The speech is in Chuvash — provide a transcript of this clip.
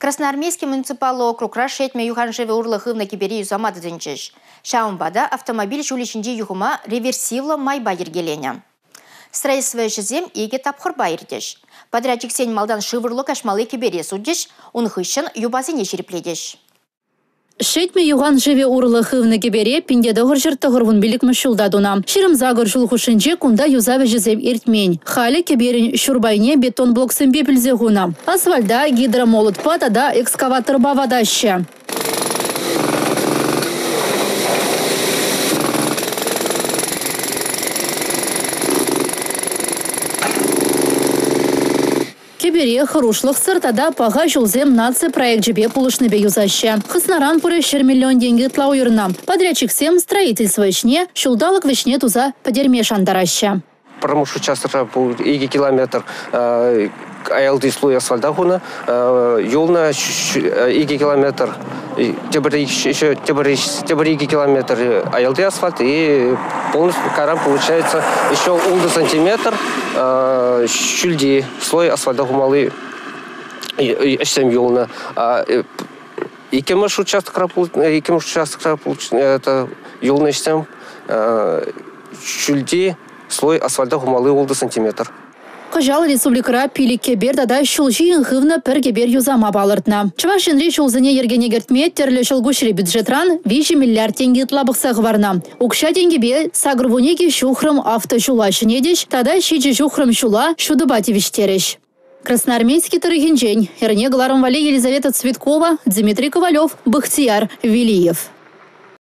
Красноармейски муниципаллӑ округра Шетмӗ юханшывӗ урлӑ хывнӑ кӗпере юсама тытӑнчӗҫ. Ҫавӑнпа та автомобиль ҫулӗ ҫинчи юхӑма реверсивлӑ майпа йӗркеленӗ. Строительство ӗҫӗсем икӗ тапхӑрпа иртӗҫ. Подрядчиксен малтан шыв урлӑ каҫмалли кӗпере сутӗҫ, ун хыҫҫӑн юпасене ҫирӗплетӗҫ. Шетмӗ юхан шывӗ урлӑ хывнӑ кӗпере 1995-мӗш ҫулта тунӑ. 28 ҫул хушшинче кунта юсав ӗҫӗсем иртмен. Халӗ кӗперӗн ҫур пайне бетон блоксемпе пӳлсе хунӑ. Асфальта гидромолотпа тата экскаваторпа ватаҫҫӗ. Кӗпере хӑрушлӑхсӑр тата паха ҫулсем наци проекчӗпе пулӑшнипе юсаҫҫӗ. Хыснаран пурӗ 100 миллион тенкӗ ытла уйӑрнӑ. Подрядчиксем строительство ӗҫне ҫулталӑк вӗҫне туса пӗтерме шантараҫҫӗ. Пӗрремӗш участокра 2 километр аялти слой асфальта хунӑ, юлнӑ 2 километр тепӗр 2 километр аялти асфальт и полностью кайран получается еще 6 сантиметр ҫӳлти слой асфальта хумалли ӗҫсем юлнӑ. Иккӗмӗш участокра это юлнӑ ӗҫсем ҫӳлти слой асфальта хумалли 6 сантиметр. Кӑҫал республикӑра 5 кӗпер тата ҫул ҫийӗн хывнӑ пӗр кӗпер юсама палӑртнӑ. Чӑваш Енри ҫулсене йӗркене кӗртме тӗрлӗ ҫӑлкуҫри бюджетран 3 миллиард тенкӗ ытла пӑхса хӑварнӑ. Укҫа-тенкӗпе 82 ҫухрӑм автоҫула ҫӗнетӗҫ тата 7 ҫухрӑм ҫула ҫутӑпа тивӗҫтерӗҫ. Красноармейски тӑрӑхӗнчен эрне кӑларӑм валли Елизавета Цветкова, Дмитрий Ковалев, Бахтияр Велиев.